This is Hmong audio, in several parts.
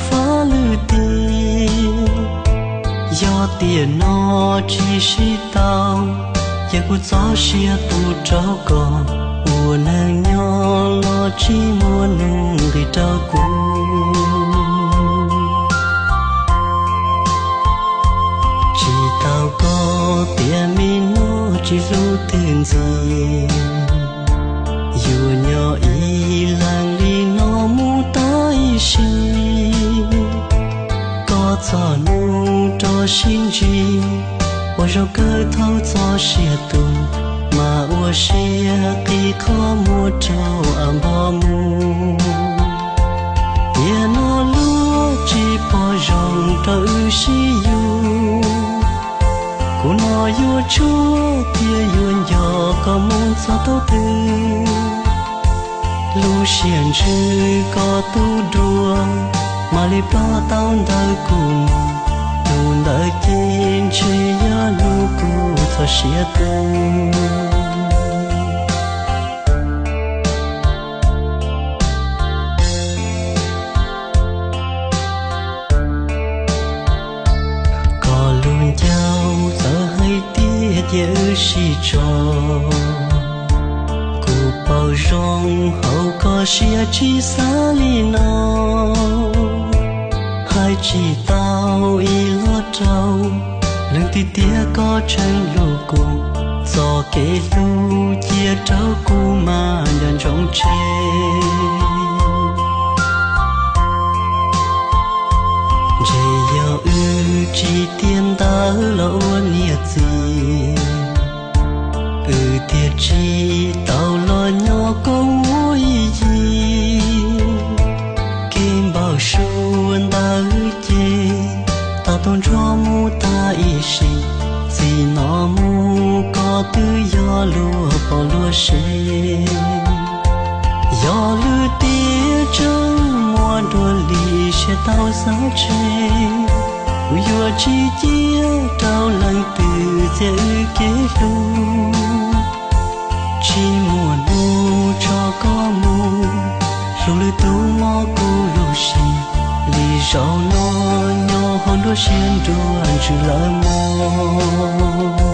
fab lwm tiam. Yog tiam no tsis sib tau, ces kuv txoj sia tu rau koj, ua neej nyob los tsis muaj nuj nqis rau kuv. Tsis tau koj tias me no tsis hlub twg ntxiv, yuav nyob ib leeg li no mus tag ib sim. Koj txoj hnub rov sib ntsib, ua zaum kawg thaum txoj sia tu, mas ua siab qhib qhov muag rau av npog mus. Tiam no luag tsis pom zoo rau wb sib yug, kuv no yuav tshuaj thiab yuav nco koj mus txog thaum twg. Lub siab ntsws koj tu dua, mam li plob tau ntawm kuv mus, hnub ntawd ces ntshe yog hnub kuv txoj sia tu. Koj lub ncauj txawv hais tias cia wb sib tso, kuv paub zoo hauv koj siab tsis xav li no. Hais tsis tau ib lo rau, leej twg tias koj tseem hlub kuv, txoj kev hlub cia rau kuv mas nco ntsoov tseg. Ntshe yog wb tsis tiav ntawv los ua niam txiv, wb thiaj tsis tau los nyob koom ua ib yig. Kev npau suav ntawd ces tau tu ntsuag mus tag ib sim, txij no mus koj twb yog luag poj luag sev. Yog lwm tiam tseem muaj dua li siab tau xav tseg, kuv yuav tsis cia rau leej twg txiav wb kev hlub. Tsis muaj hnub tso koj mus, hlub lwm tus mob kuv lub siab, li zaum no nyob hauv nruab siab nruab ntsws lawm mog.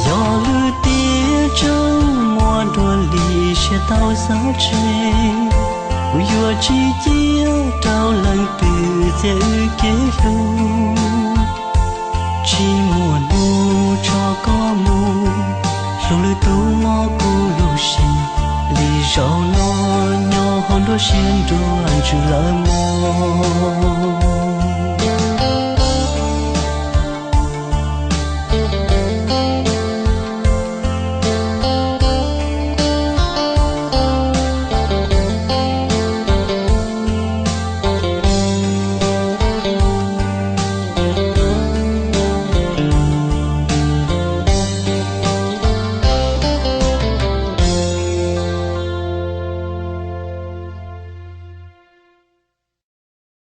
Yog lwm tiam tseem muaj dua li siab tau xav tseg, kuv yuav tsis cia rau leej twg txiav wb kev hlub. Tsis muaj hnub tso koj mus, hlub lwm tus mob kuv lub siab, li zaum no nyob hauv nruab siab nruab ntsws lawm mog.